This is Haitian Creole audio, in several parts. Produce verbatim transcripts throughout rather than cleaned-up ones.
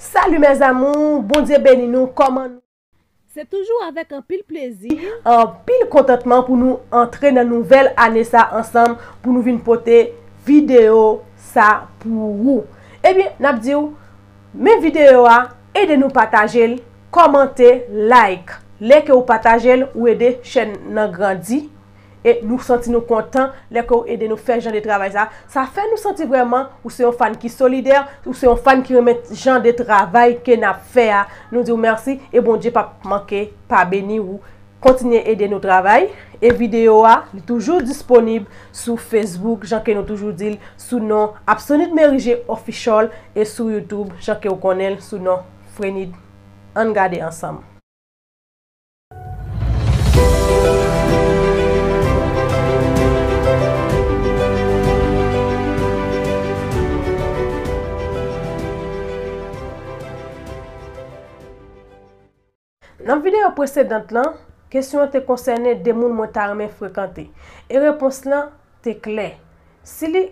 Salut mes amours, Bondye beni nou, kòman nou? Se toujou avèk anpil plezi, anpil kontantman pou nou antre nan nouvèl ane sa ansanm, pou nou vin pote videyo sa pou ou. Ebyen, n ap di w, men videyo a, ede nou pataje l, kòmante, like. Lè ke w pataje l, ou ede chèn nan grandi. E nou santi nou kontan lè ke w ede nou fè jan de travay sa. Sa fè nou santi vrèman ou se yon fan ki solidè, ou se yon fan ki renmen jan de travay ke n ap fè a. Nou di w mèsi e Bondye p ap manke pa beni w. Kontinye ede nou travay. E videyo a, li toujou disponib sou Facebook, jan ke nou toujou di l, sou non Absolute Merije Official, e sou YouTube, jan ke w konnen l, sou non Frenid. Ann gade ansanm. Nan videyo presedant lan, kesyon an te konsène de moun mwen ta renmen frekante, e repons lan te klè. Si li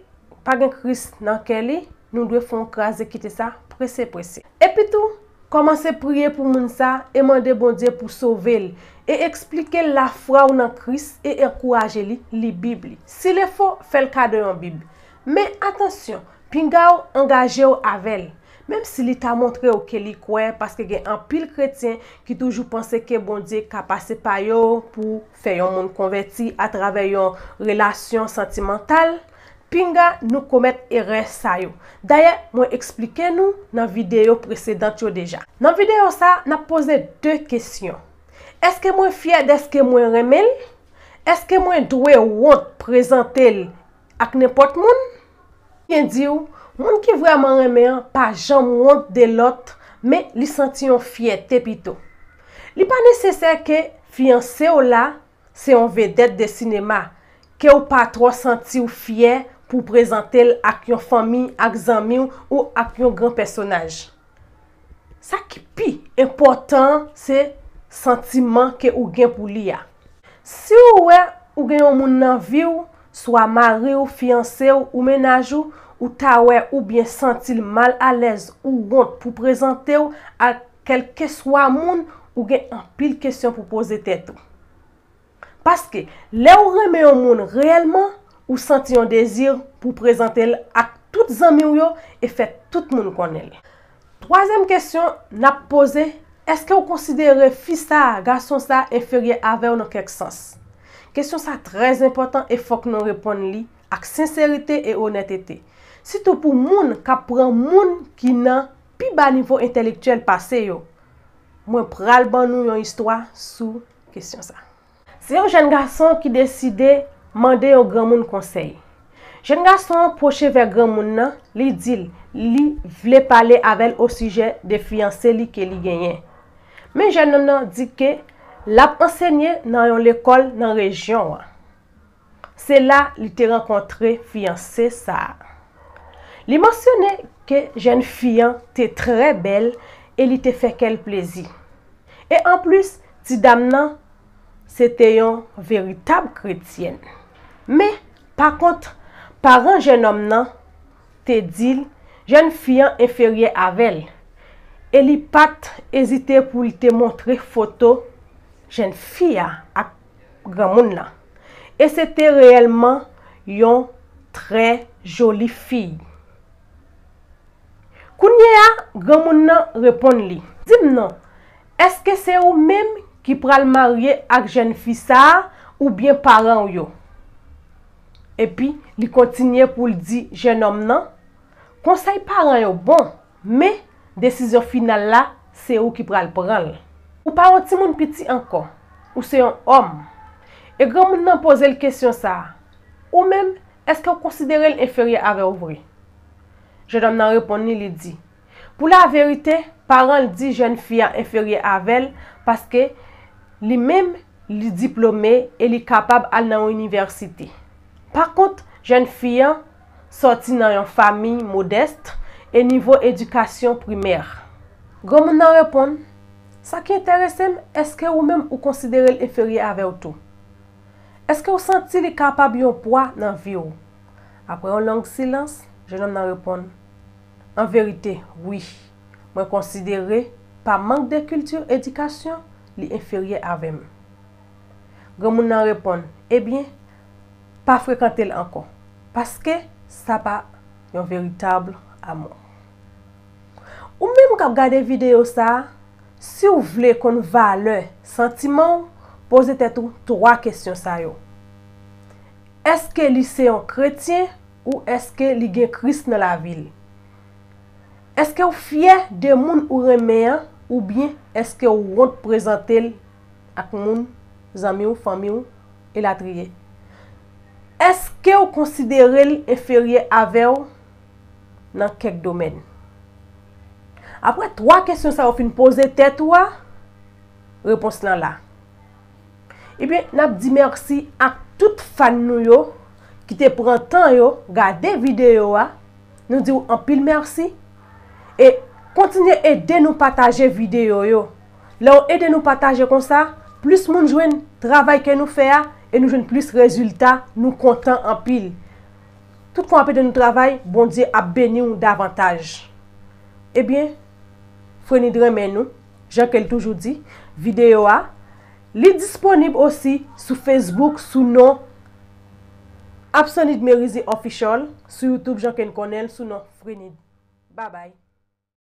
pa gen Kris nan kè li, nou dwe fè yon kraze kite sa prese prese. Epitou, kòmanse priye pou moun sa e mande Bondye pou sove l, e eksplike l lafwa w nan Kris e ankouraje li li Bib li. Si l fo, fè l kado yon Bib. Men atansyon, pinga w angaje w avè l. Menm si li ta montre w ke li kwè, paske gen anpil kretyen ki toujou panse ke Bondye ka pase pa yo pou fè yon moun konvèti atravè yon relasyon santimantal, pinga nou komèt erè sa yo. Dayè, mwen eksplike nou nan videyo presedant yo deja. Nan videyo sa, n ap poze de kesyon. Èske mwen fyè dèske mwen renmen l? Èske mwen dwe wont prezante l ak nenpòt moun? Byen di w, moun ki vrèman renmen an pa janm wont de lòt, men li santi yon fyète pito. Li pa nesesè ke fiyanse w la se yon vedèt de sinema, ke w pa twò santi w fyè pou w prezante l ak yon fanmi, ak zanmi w ou ak yon gran pèsonaj. Sa ki pi enpòtan an, se santiman ke ou gen pou li a. Si w wè ou gen yon moun nan vi w, swa mari w, fiyanse w, ou mennaj ou, ou ta wè oubyen santi l mal alèz ou wont pou prezante w ak kèlkeswa moun, ou gen anpil kesyon pou poze tèt ou. Paske, lè w renmen yon moun reyèlman, ou santi yon dezi pou prezante l ak tout zanmi w yo e fè tout moun konnen l. Twazyèm kesyon n ap poze, èske w konsidere fi sa a, gason sa a enferyè avè w nan kèk sans? Kesyon sa a trè enpòtan e fòk nou reponn li ak senserite e onètete. Sitou pou moun k ap pran moun ki nan pi ba nivo entèlektyèl pase yo. Mwen pral ban nou yon istwa sou kesyon sa a. Se yon jèn gason ki deside mande yon granmoun konsèy. Jèn gason an pwoche vè granmoun nan, li di l li vle pale avè l osijè de fiyanse li ke li genyen. Men jèn nonm nan di ke l ap ansenye nan yon lekòl nan rejyon an. Se la li te rankontre fiyanse sa a. Li mansyone ke jèn fi an te trè bèl e li te fè kè l plezi. E anplis, ti dam nan se te yon veritab kretyèn. Men, pakont, paran jèn òm nan te di l jèn fi an enferyè avè l, e li pa t ezite pou l te montre foto jèn fi a ak granmoun nan. E se te reyèlman yon trè joli fi. Kounye a, granmoun nan reponn li, di m non, èske se ou menm ki pral marye ak jèn fi sa a oubyen paran w yo? Epi, li kontinye pou l di jèn òm nan, konsèy paran yo bon, men desizyon final la, se ou ki pral pran l. Ou pa yon timoun piti ankò, ou se yon òm. E granmoun nan poze l kesyon sa a, ou menm, èske w konsidere l enferyè avè w vre? Jèn òm nan reponn li, li di, pou laverite, paran l di jèn fi a enferyè avè l paske li menm, li diplome e li kapab al nan yon inivèsite. Pakont, jèn fi an sòti nan yon fanmi modès e nivo edikasyon primè. Granmoun nan reponn, sa ki enterese m, èske ou menm ou konsidere l enferyè avè w tou? Èske w santi li kapab yon pwa nan vi w? Apre yon long silans, jèn òm nan reponn, an verite, wi. Mwen konsidere, pa mank de kilti edikasyon, li enferyè avè m. Granmoun nan reponn, ebyen, pa frekante l ankò, paske sa pa yon veritab amou. Ou menm k ap gade videyo sa a, si w vle konn valè santiman w, poze tèt ou twa kesyon sa yo. Èske li se yon kretyen ou èske li gen Kris nan lavi l? Èske w fyè de moun ou renmen an, oubyen èske w wont prezante l ak moun, zanmi w, fanmi w, elatriye? Èske w konsidere l enferyè avè w nan kèk domèn? Apre twa kesyon sa yo fin poze tèt ou a, repons lan la. Ebyen, n ap di mèsi ak tout fan nou yo ki te pran tan yo gade videyo a. Nou di w anpil mèsi. E kontinye ede nou pataje videyo yo. Lè w ede nou pataje konsa, plis moun jwenn travay ke nou fè a e nou jwenn plis rezilta, nou kontan anpil. Tout kon ap ede nou travay, Bondye ap beni w davantaj. Ebyen, Frenid renmen nou, jan ke l toujou di, videyo a, li disponib osi sou Facebook sou non Absonid Merizy Official, sou YouTube jan ke n konnen l sou non Frenid. Babay.